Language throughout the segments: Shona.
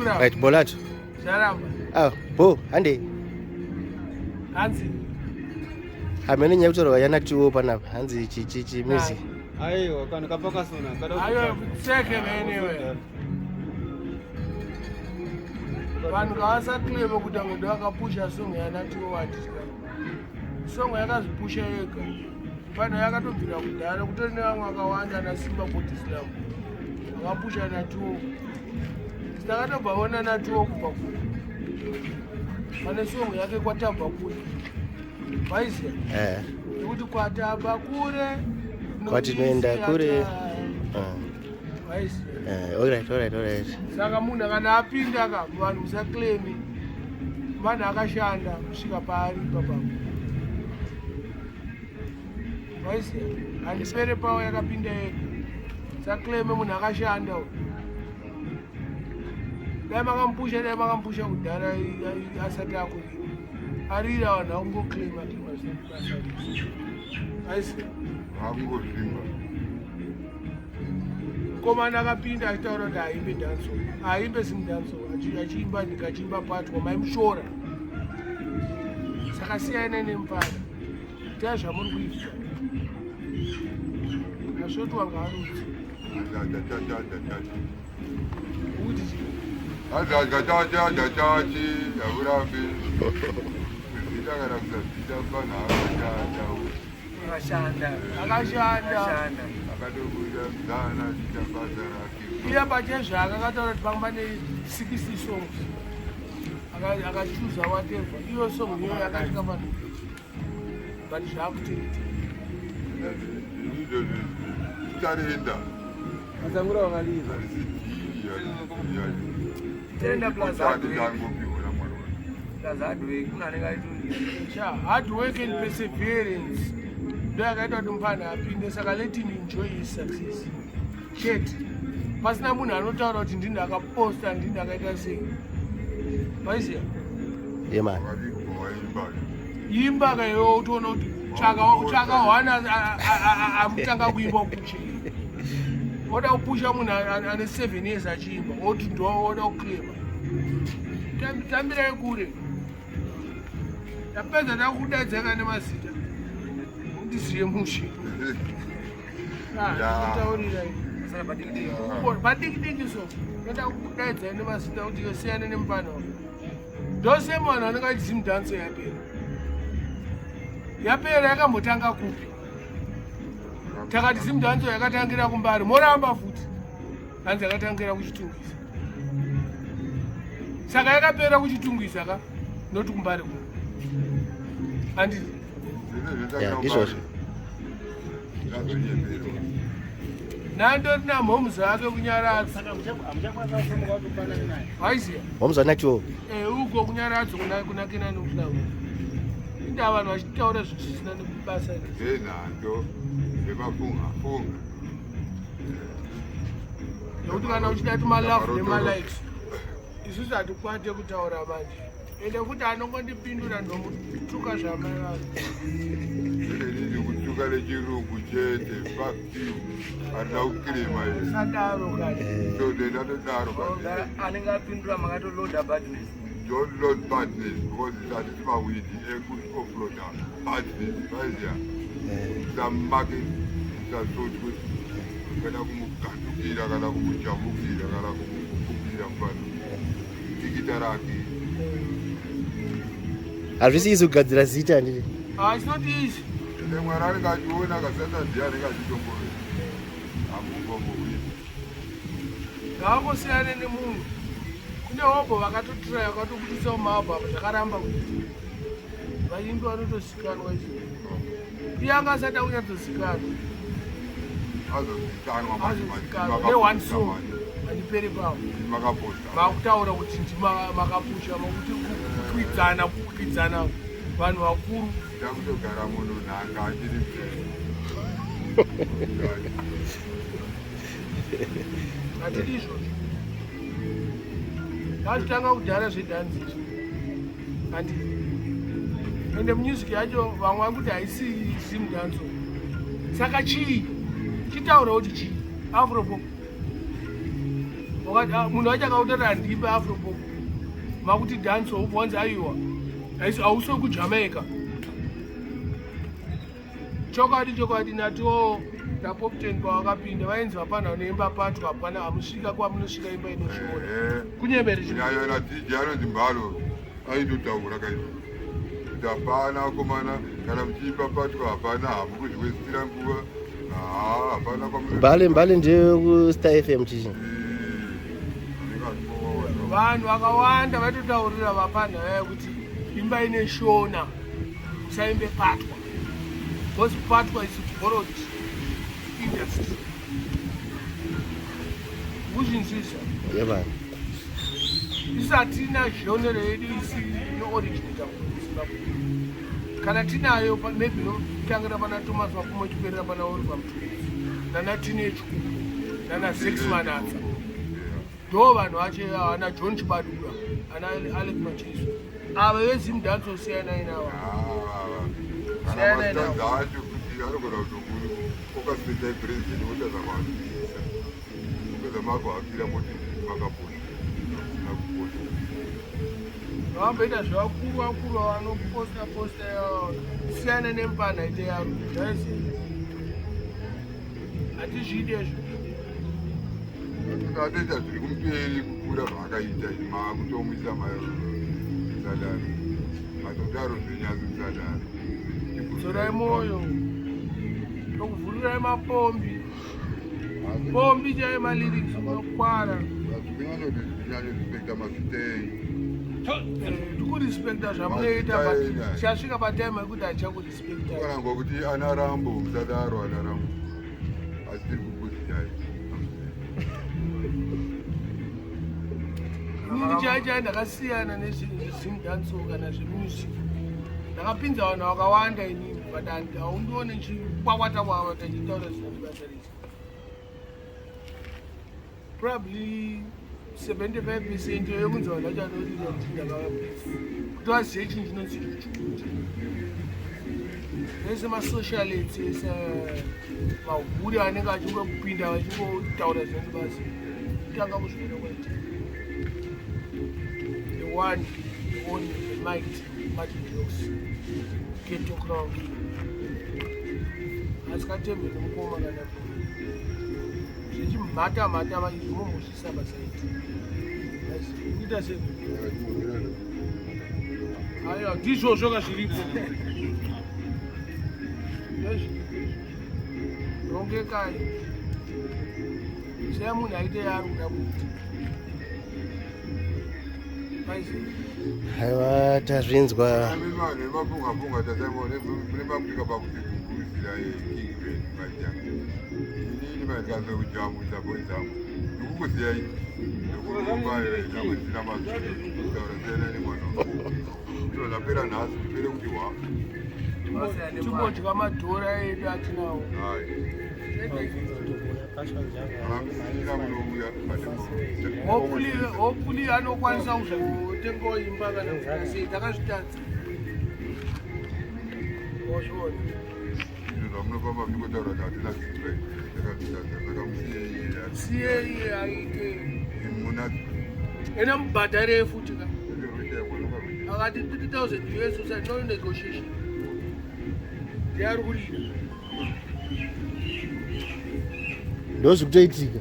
Right, Bolato. Zvaramba. Ah, bo, hande. Hanzi. Hamene nyaya kutaurwa yanatiwo panapa. Hanzi chi chi chi music. Aiwa, kana kapakasona. Kada Aiwa, cheke anyway. Vanhu ngavasaclaime kuti amwe ndo akapusha song yanatiwo watitya. Song yakazvipusha yega. Vanhu yakatobvira kudhara kutori nevamwe vakawanda ana Simba Body Slam. Vakapusha natiwo. Takatobva ona natiwo kubva kure. Pane song yake kwatabva kure. Waiziya? Eh. Nekuti kwatabva kure. Kwatinoenda kure. Waiziya? Alright, alright, alright. Saka munhu kana apinda ka vanhu musaclaimi. Vanhu akashanda kusvika paari ipapapo. Waiziya? Handipere pawo yakapinda yega. Saclaime munhu akashanda uyu. Dai makamupusha, dai makamupusha kudhara asati akurira. Arira vanhu vakungoclaima claima zvisina basa. Waiziya? Vakungozvimba. Mukomana akapinda achitaura kuti haimbe dancehall, haimbe Zimdancehall, achiimba nyika, achiimba patwa, maimushora. Saka siyanai nemufana, itai zvamuri kuita. Asvotwa ngaarudzi. Ukuti chii? Achachachachachachi haurambi kuzvita kana kusazvita mufana akashanda. Akashanda. Akashanda. Akatobuda mzana achiita basa rake. Iye pachezvake akataura kuti panga pane 60 songs. Akachuza whatever. Iyo song iyoyo yakasvika vanhu. But zvakutoita. Izvo tarenda. Mazangura wakaliza. Tenda plus hard work. Tangopiwa namwari wake. Plus hard work. Munhu anenge aitoita. Sha, hard work and perseverance ndo yakaita kuti mufana apinde. Saka let him enjoy his success chete, pasina munhu anotaura kuti ndini akaposta, ndini akaita sei. Waiziya? Yeah, man. Wakati waimba. Imba kaiwe utoona kuti tsvaka one amutanga kuimba upushe. Oda kupusha munhu ane 7 years achiimba, oti ndo oda kuclaima. Tambirai kure. Tapedza takudaidzaka nemazita, undiziye mushe. Taurirai. Saka padiki diki. Padiki diki so toda kudaidzai nemazita kuti yosiyana nemufana. Ndosema vanhu vanenge vachizi Zimdancehall yapera. Yapera yakambotanga kupi? Takati Zimdancehall yakatangira kuMbare, moramba futi hanzi yakatangira kuChitungwiza. Saka yakapera kuChitungwiza ka, noti kuMbare kuno, handiti? Yeah, ndizvozvo. Nandori namhomuzi ake kunyaradza, waiziya? Wamuzwa nacho. Uko kunyaradza kuna Kenani Flower. Inda vanhu vachitaura zvinhu zvisina nebasa. Dzenhando dzemafunga funga. Nekuti kana uchida tumalove nemalikes, isusu hatikwate kutaura manje. Ende futi anongondipindura ndomutuka zvamai vanhu. Inini kutuka nechirungu chete. Fuck you, handina kuclaima. Sadaro kani. So ndatodaro kani. Anenge apindura makatoloada badness. Don't load badness because hatisi mawindi ekuoffloada badness, vaiziya? Usamake, usasotwe kana kumugandukira kana kumujambukira kana kumupupira mufana tikita rake. Hazvisi izi kugadzira zita, handiti? Ah, it's not easy. Ende Mwari anenge achiona, akasasaziva anenge achitombove hamungombowi. Ngavangosiyane nemunhu. Kune hobho vakatotiraya, vakatobudisawo maabhamu, zvakaramba kuita. Vaimbi vanotozikanwa izvi. Iye anga asati akunyatsozikanwa. Azozikanwa manje. Azozikanwa ne-one song, handiperi pavo. Makaposta. Makutaura kuti ndima makapusha, makuti kukwidzana kukwidzana vanhu vakuru. Ndakutogara munhu nhanga achiri mpenyu. Hatidi izvozvo. Ngazvitanga kudhara zvedhanzi izvi, handiti? Ende music yacho vamwe vakuti haisi Zimdancehall. Saka chii? Chitaura kuti chii? Afropop. Ah, munhu wacho akautara handiimbe afropop makuti danso ubva wanzi aiwa hausi wekujamaica. Chokwadi chokwadi, natiwo naPoptain pavakapinda vainzi vapana vanoimba patwa, hapana hamusvika kwamunosvika imba inoshoora kunyembere. Kunyanya na DJ anonzi Mbalo, aitotaura kaizvo kuti hapana akomana, kana muchiimba patwa hapana, hamukuzviwestira nguva, haa, hapana. Mbale, Mbale ndeyekuStar FM chichi. Vanhu vakawanda vaitotaurira vapana vaya kuti imba ine shona, musaimbe patwa because patwa is borrowed industry, kuzvinzwisa. Yebani. Isatina genre yedu isi inooriginata kuZimbabwe. Kana tinayo, maybe inotangira pana Thomas Mapfumo, ichiperera pana Oliver Mtukudzi nana Teenage Kuku nana Zex Manatsa, ndo vanhu vacho ana John Chibadura, ana Alec Macheso. Ava veZimdancehall siyanai navo. Kana mastanza acho kuti anogona kutokuri okasipeta president otadza kuhakirisa, opedza makuhakira moti makaposha, musina kuposha. Vamboita zvevakuru vakuru vanoposta posta, siyana nemupana ite yaro zvaiziva, hatizvidi izvo. Atoita zviri kumberi kupfuura zvaakaita izvi, maakutomuisa musadaro, matodaro zvenyazi, musadaro. Dzorai mwoyo, tokuvhurirai mapombi pombi chaiyo, malyrics unokwara. Kunyanya mazita enyu. Tikurespekta zvamunoita, but tichasvika patime yekuti hatichakurespekta. Ukarangwa kuti ana Rambo, musadaro ana Rambo, asi tiri kukuziyai. Inini chai chai ndakasiyana nezveZimdancehall kana zvemusic. Ndakapinza vanhu vakawanda inini, but haundione nchikwawata kwawata nchitaura zvinondibasa rese. Probably 75% yekunzi vanhu vachadorira kuti ndakavapinza kuti vazive chinhu chinonzi YouTube. Ese masocialites, ese mahuri anenge achingopinda vachingotaura zvinondibasa, kutanga kuzviona kwaita the one, the only, the mighty Martin Jokes, Ghetto Crown King, asikatembe nemukoma kana zvichimhata mhata izvi mumbozvisa pasaiti kuita sei? Aiwa, ndizvozvo ka zviripo, ndozviripo. Rongekai, sei munhu aite yaari kuda kuita paizii. Aiwa, tazvinzwa. Vanhu vemapunga punga tasamunembakutika pakuti kukurudzira King Ben majanga. Inini maikaza kujamusa boys angu, ndikukuziyai, ndikurumbaiakudzira mazwi kutaura siyana nemwana iro zvapera nhasi ndipere kuti hwa. Timbodya madhora edu atinawo. Hai, hamusina munouya. Hopefully anokwanisa kuzotengawo imba kana kuita sei, takazvitadza, wazviona. Izvo zvamunofamba muchingotaura kuti hatina simba, takazvitadza, saka musiyei. Siyei aite. Muna Ena mubhadharei futi ka. Akati 3000 US, usati no negotiation, ndiari kurira. Ndozvikutoitika.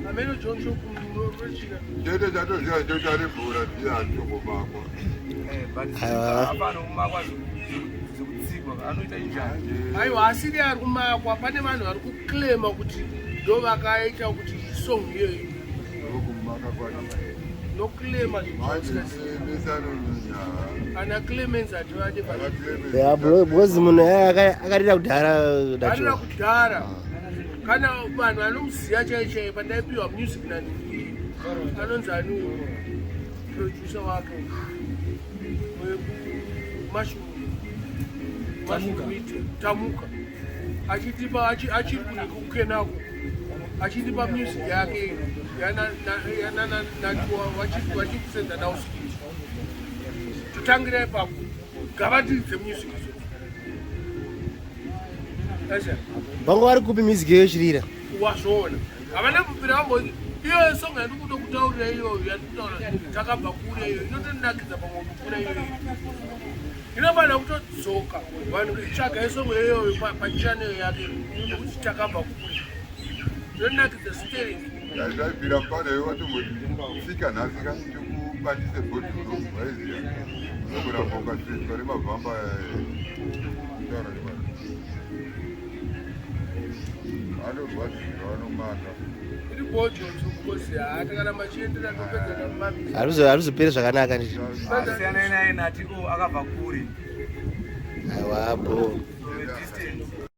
Ameno John Shokundochika. Chete chatoziva chekuti ane bhora ndiye atombobakwa. Aiwa. Apano kumakwa zvekutsikwa anoita injani? Aiwa, asiri ari kumakwa, pane vanhu vari kuclaima kuti ndo vakaita kuti song iyoyo. Ndokumaka kwacho. Noclaima. Manje zvinhu mesanonyanya. Ana Clemens hativade. Ya, because munhu akarira kudhara. Arira Dacho. Kudhara, kana vanhu vanomuziva chai chai, pandaipiwa music nani, anonzi ani, producer wake wekuMashroom Media, Tamuka, achitipa achiri kukenako, achitipa music yake yananatiwa, vachikusenda naUskit, totangira ipapo, gavatiridze music idzo. Aisa. Vanga vari kupi music iyoyo chirira? Wazviona, havana kubvira vambo. Iyoyo song yandiri kutokutaurira iyoyo yandikutaura takabva kure iyoyo inotonakidza pamwe kukura iyoyo. Inofanira kutodzoka vanhu tsvaga isongo iyoyo pachannel yake yekuti takabva kure. Inonakidza stereki. Zvaibvira mupana iwe watomboti tsika nhasi ka tikubatise bhodhoro waiziya unogona kuonga setswa remavhamba kutaura nemari anorwadziwa anomaka Iri bojo because haa takaramba chiendera topedza namamisi. Haruzoperi zvakanaka ndizvo. Asiyana naye nati o akabva kure. Aiwa bho. The distance.